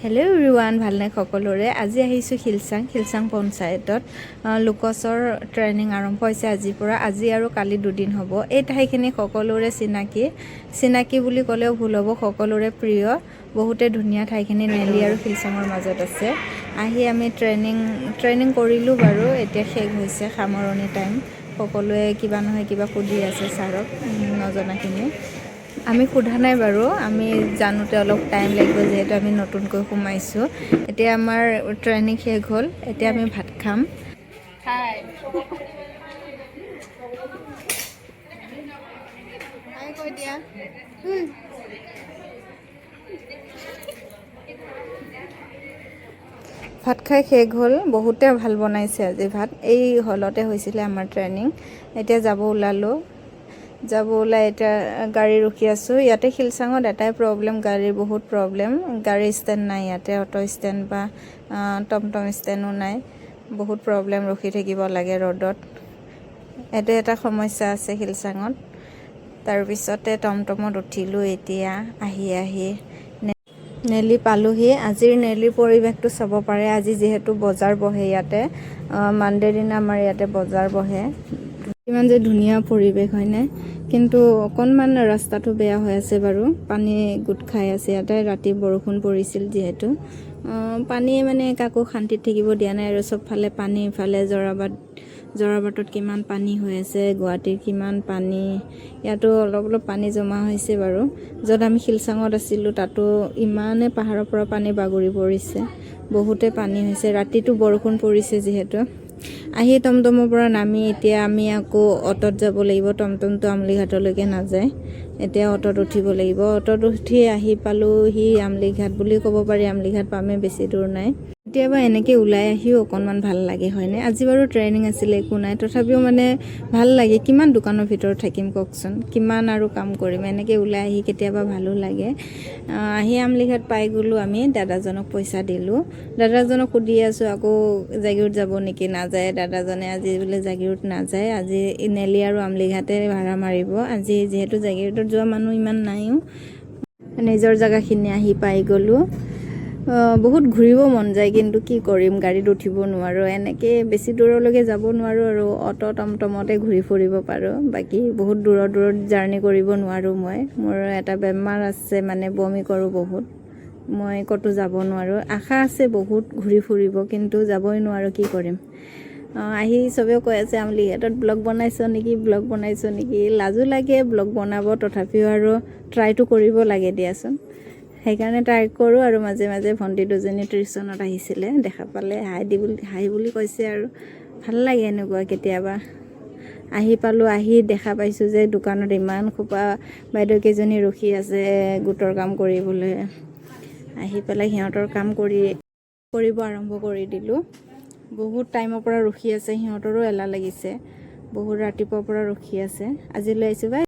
Hello' everyone, ভালনে সকলোৰে? আজি আহিছোঁ শিলচাং শিলচাং পঞ্চায়তত। লোকচৰ ট্ৰেইনিং আৰম্ভ হৈছে আজিৰ পৰা। আজি আৰু কালি 2 দিন হ'ব। এই ঠাইখিনি সকলোৰে চিনাকি, চিনাকি বুলি ক'লেও ভুল হ'ব, সকলোৰে প্ৰিয়। বহুতে ধুনীয়া ঠাইখিনি, নেলি আৰু শিলচাঙৰ মাজত আছে। আহি আমি ট্ৰেইনিং ট্ৰেইনিং কৰিলোঁ বাৰু, এতিয়া শেষ হৈছে, সামৰণি টাইম। সকলোৱে কিবা নহয় কিবা সুধি আছে ছাৰক, নজনাখিনি। আমি সোধা নাই বাৰু, আমি জানোতে অলপ টাইম লাগিব, যিহেতু আমি নতুনকৈ সোমাইছোঁ। এতিয়া আমাৰ ট্ৰেইনিং শেষ হ'ল, এতিয়া আমি ভাত খাম। হাই। হাই কৈ দিয়া। ভাত খাই শেষ হ'ল। বহুতে ভাল বনাইছে আজি ভাত। এই হলতে হৈছিলে আমাৰ ট্ৰেইনিং। এতিয়া যাব ওলালোঁ। যাব ওলাই এতিয়া গাড়ী ৰখি আছোঁ। ইয়াতে শিলচাঙত এটাই প্ৰব্লেম, গাড়ীৰ বহুত প্ৰব্লেম। গাড়ী ষ্টেণ্ড নাই ইয়াতে, অ'টো ষ্টেণ্ড বা টমটম ষ্টেণ্ডো নাই। বহুত প্ৰব্লেম, ৰখি থাকিব লাগে ৰ'দত। এইটো এটা সমস্যা আছে শিলচাঙত। তাৰপিছতে টমটমত উঠিলোঁ। এতিয়া আহি আহি নেলি পালোহি। আজিৰ নেলিৰ পৰিৱেশটো চাব পাৰে। আজি যিহেতু বজাৰ বহে ইয়াতে, মানডে দিনা আমাৰ ইয়াতে বজাৰ বহে। কিমান যে ধুনীয়া পৰিৱেশ, হয়নে? কিন্তু অকণমান ৰাস্তাটো বেয়া হৈ আছে বাৰু, পানী গোট খাই আছে ইয়াতে। ৰাতি বৰষুণ পৰিছিল যিহেতু, পানীয়ে মানে কাকো শান্তিত থাকিব দিয়া নাই আৰু। চবফালে পানী। ইফালে জৰাবাট, জৰাবাটত কিমান পানী হৈ আছে, গুৱাহাটীৰ কিমান পানী। ইয়াতো অলপ অলপ পানী জমা হৈছে বাৰু। য'ত আমি শিলচাঙত আছিলোঁ, তাতো ইমানে পাহাৰৰ পৰা পানী বাগৰি পৰিছে, বহুতে পানী হৈছে। ৰাতিটো বৰষুণ পৰিছে যিহেতু। আহি টমটমৰ পৰা নামি এতিয়া আমি আকৌ অ'টত যাব লাগিব। টমটমটো আমলিঘাটলৈকে নাযায়, এতিয়া অ'টত উঠিব লাগিব। অ'টত উঠি আহি পালোহি আমলিঘাট বুলি ক'ব পাৰি। আমলিঘাট পামেই, বেছি দূৰ নাই। কেতিয়াবা এনেকৈ ওলাই আহিও অকণমান ভাল লাগে, হয়নে? আজি বাৰু ট্ৰেইনিং আছিলে, একো নাই, তথাপিও মানে ভাল লাগে। কিমান দোকানৰ ভিতৰত থাকিম কওকচোন? কিমান আৰু কাম কৰিম? এনেকৈ ওলাই আহি কেতিয়াবা ভালো লাগে। আহি আমলিঘাট পাই গ'লোঁ আমি। দাদাজনক পইচা দিলোঁ। দাদাজনক সুধি আছোঁ আকৌ জাগিৰোড যাব নেকি? নাযায় দাদাজনে। আজি বোলে জাগিৰোড নাযায়, আজি নেলি আৰু আমলিঘাটে ভাড়া মাৰিব আজি, যিহেতু জাগিৰোডত যোৱা মানুহ ইমান নাইও। নিজৰ জেগাখিনি আহি পাই গ'লোঁ। বহুত ঘূৰিব মন যায়, কিন্তু কি কৰিম, গাড়ীত উঠিব নোৱাৰোঁ। এনেকৈ বেছি দূৰলৈকে যাব নোৱাৰোঁ আৰু অ'টো টমটমতে ঘূৰি ফুৰিব পাৰোঁ। বাকী বহুত দূৰত দূৰত জাৰ্ণি কৰিব নোৱাৰোঁ মই। মোৰ এটা বেমাৰ আছে, মানে বমি কৰোঁ বহুত, মই ক'তো যাব নোৱাৰোঁ। আশা আছে বহুত ঘূৰি ফুৰিব, কিন্তু যাবই নোৱাৰোঁ, কি কৰিম? আহি চবেও কৈ আছে, "আমলিঘাটত ব্লগ বনাইছ নেকি? ব্লগ বনাইছ নেকি?" লাজো লাগে ব্লগ বনাব, তথাপিও আৰু ট্ৰাইটো কৰিব লাগে দিয়াচোন। সেইকাৰণে ট্ৰাই কৰোঁ আৰু মাজে মাজে। ভণ্টি দুজনী টিউশ্যনত আহিছিলে, দেখা পালে হাই দি বুলি, হাই বুলি কৈছে আৰু ভাল লাগে এনেকুৱা কেতিয়াবা। আহি পালোঁ। আহি দেখা পাইছোঁ যে দোকানত ইমান খোপা বাইদেউ কেইজনী ৰখি আছে গোটৰ কাম কৰিবলৈ। আহি পেলাই সিহঁতৰ কাম কৰিব আৰম্ভ কৰি দিলোঁ। বহুত টাইমৰ পৰা ৰখি আছে, সিহঁতৰো এলাহ লাগিছে। বহুত ৰাতিপুৱাৰ পৰা ৰখি আছে। আজিলৈ আহিছোঁ, বাই।